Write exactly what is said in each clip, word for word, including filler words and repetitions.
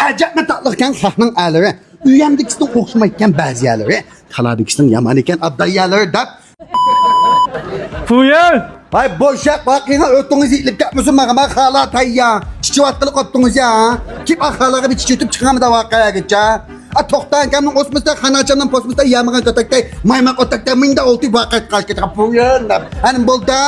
ئەجەبمۇ تاتلىقكەن خەقنىڭ ئەللىرى. ئۆيەمدىكىسىنىڭ ئوخشىمايدىكەن بەزى يەرلىرى. تالادىكىسىنىڭ يامان ئىكەن ئابدال يەرلىرى دەپ. پۇيۈن! ھاي، بوشاق، ۋاقىڭا ئۆتۈڭىز يېتىلىپ كەتمىسۇن ماڭا، ما خالا تەييا. چىچىۋاتقىلى قوپتىڭىز يا. كېپ ئا خالاغا بىر چىچىۋېتىپ چىقامدا ۋاقىيەگىچە. ئا، توختاڭ، ئاكامنىڭ ئوسمىسىدا، خاناچامنىڭ پوسمىسىدا يامىغان كۆتەكتەي، مايماق ئوتەكتەي، مىڭدا ئولتۇرۇپ ۋاقىت قاچ كېتىپ، پۇيۈن دەپ. ئەنە بولدى.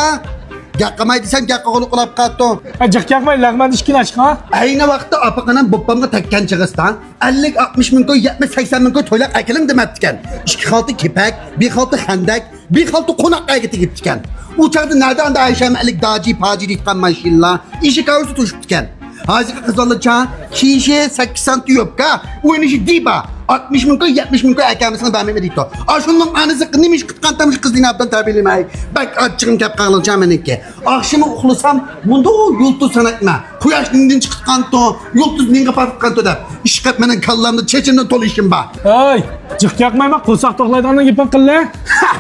گەپ قىلماي دېسەم، گەپ قىلغۇلۇق بولاپ قالدى. ئە، جىق ياقماي، لەغمەن ئىشىكنى ئاچقا. ئەينى ۋاقىتتا ئاپىقىنىم بوپپامغا تەگكەن چېغىسىدا، ئەللىك، ئاتمىش مىڭ كوي، يەتمىش، سەكسەن مىڭ كوي تويلاق ئەكېلىڭ دېمەپتىكەن. ئىككى خالتا كېپەك، بىر خالتا خەندەك، بىر خالتا قوناق ئەگە تېگىپتىكەن. ئۇ چاغدا نەدە ئاندا ئەيشەم ئەلىك داجى پاجى دەيدىغان ماشىنىلار، ئىشىك ئارىسىدا تۇرۇشۇپتىكەن. ھازىرقى قىزلارچە، كىيىشى سەككىز سانتى يوپكا، ئوينىشى دىبا، ئاتمىش مىڭ كوي، يەتمىش مىڭ كوي ئەكەلمىسىڭىز بەرمەيمەن دەيدۇ. ئاشۇنىڭ ئانىسى نېمە ئىش قىلغان تامشا قىزنى ئابدان تەربىيەلىمەي. بەك ئاچچىقىم كەپ قالغىنىچە مېنىڭكى. ئاخشىمى ئۇخلىسام، مۇنداق يۇلتۇز سانايمەن. قۇياش نېمىدىن چىقىپ قانتۇ، يۇلتۇز نېمىگە پاتىپ قانتۇ دەپ. ئىشقىلىپ مېنىڭ كاللامدا چېچىمدىن تولا ئىشىم بار. ھەي، جىق ياقمايما، قورساق توقلايدىغاننىڭ گېپىنى قىللە. ھە،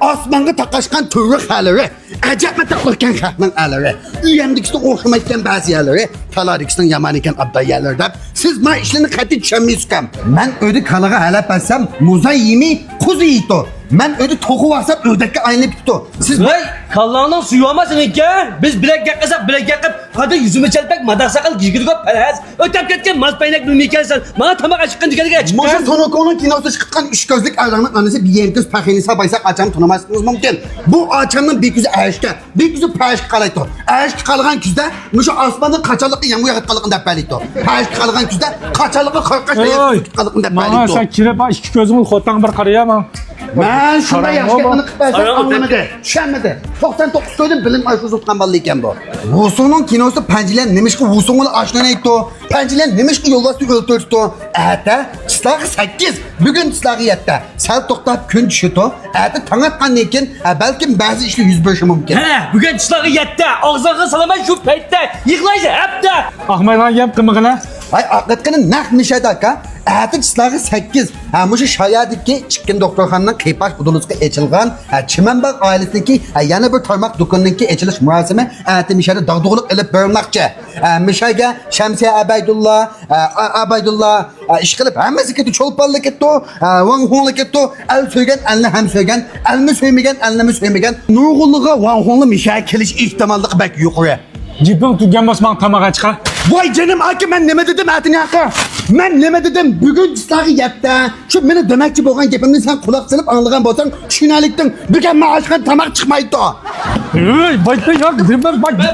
ئاسمانغا تاقاشقان تۈۋرۈك خەلىرى. ئەجەبمۇ تاتلىقكەن خەقنىڭ ئەللىرى. ئۆيەمدىكىسىگە ئوخشىمايدىكەن بەزى يەرلىرى. تالادىكىسىنىڭ يامان ئىكەن ئابدال يەرلىرى دەپ. سىز ما ئىشلارنى قەتئىي چۈشەنمەيسىزكەن. مەن ئۆيدە كالىغا ھەلەپ بەرسەم، مۇزاي يېمەي، قوزا يەيدۇ. مەن ئۆيدە توخۇ باقسام، ئۆردەككە ئايلىنىپ كېتىدۇ. سىز ۋاي، كاللاڭنىڭ سۈيى بارمۇ سېنىڭكى؟ بىز بىلەك گەپ قىلساق، بىلەك گەپ قىلىپ، قادا يۈزىمىز چەلپەك، ماداق ساقال، گىژگىدىگو پەلھەز. ئۆتەپ كەتكەن ماس پەينەك بىلمەيكەنسەن. ماڭا تاماق ئېچىققىن دېگەنگە ئېچىققان. مۇشۇ سونوكونىڭ كىنوسىدا چىققان ئۈچ كۆزلۈك ئايالنىڭ ئانىسى بىيەنكىز پەخىنىسا بايساق ئاچام تونۇماسلىقىڭىز مۇمكىن. بۇ ئاچامنىڭ بىر كۆزى ئەشكە، بىر كۆزى پەشكە قارايدۇ. ئەشكە قارىغان كۆزدە مۇشۇ ئاسماندىن قاچانلىقى يامغۇر ياغىۋاتقانلىقىنى دەپ بەرلەيدۇ. پەشكە قارىغان كۆزدە قاچانلىقى قارقاش دەرياسى سۇ كېتىۋاتقانلىقىنى دەپ بەرلەيدۇ. ماڭا سەن كىرىپ، ئىككى كۆزۈڭنى خوتاڭ بىر قارىيا ماڭ. مەن شۇنداق ياخشى گەپنى قىلىپ بەرسەم ئاڭلىمىدى، چۈشەنمىدى. توقسان توققۇز كۆردۈم، بىلىم ئاشۇ زۇتقان بالا ئىكەن بۇ. ۋۇسۇڭنىڭ كىنوسىدا پەنجىلەر نېمىشقا ۋۇسۇڭ بىلەن ئاشۇنى ئېيتتى؟ پەنجىلەر نېمىشقا يولۋاسنى ئۆلتۈرۈپتۇ؟ ئەتە چىسلاغا سەككىز، بۈگۈن چىسلاغا يەتتە. سەل توختاپ كۈن چۈشىدۇ. ئەتە تاڭ ئاتقاندىن كېيىن، ھە، بەلكىم بەزى ئىشلار يۈز بېرىشى مۇمكىن. ھە، بۈگۈن چىسلاغا يەتتە. ئاغزىغا سالىمەن شۇ پەيتتە. يىغلايسەن ھەپتە. ئاقمايدىغان گەپ قىلمىغىنە. ھاي، ئاقىتقىنى نەق نىشادا ئاكا. ئەتە چىسلاغا سەككىز. ھە، مۇشۇ شايادىكى چىككىن دوختۇرخانىنىڭ قىيپاش ئۇدۇلىسىغا ئېچىلغان، ھە، چىمەنباغ ئائىلىسىنىڭكى، ھە، يەنە بىر تارماق دۇكىنىنىڭكى ئېچىلىش مۇراسىمى ئەتە مىشەدە داغدۇغىلىق ئېلىپ بېرىلماقچى. ھە، مىشەگە شەمسىيە ئەبەيدۇللا، ھە، ئا-، ئابايدۇللا، ھە، ئىشقىلىپ ھەممىسى كېتىدۇ، چولپانلا كېتىدۇ، ھە، ۋاڭ خۇڭلا كېتىدۇ، ئەل سۆيگەن ئەلنى ھەم سۆيگەن، ئەلمۇ سۆيمىگەن ئەلنىمۇ سۆيمىگەن. نۇرغۇنلىغا ۋاڭ خۇڭلا مىشەگە كېلىش ئېھتىماللىقى بەك يۇقىرى. گېپىڭ تۈگىگەن بولسا ماڭا تاماق ئەچىقە. ۋاي جېنىم ئاكا، مەن نېمە دېدىم ئەتىنى ئاكا؟ مەن نېمە دېدىم؟ بۈگۈن چىسلاغا يەتتە. شۇ مېنىڭ دېمەكچى بولغان گېپىمنى سەن قۇلاق سېلىپ ئاڭلىغان بولساڭ چۈشىنەلىكتىڭ. بۈگۈن مەن ئاشخانىدا تاماق چىقمايدۇ. ھەي، بايتە ياق، دېمەك بايتە.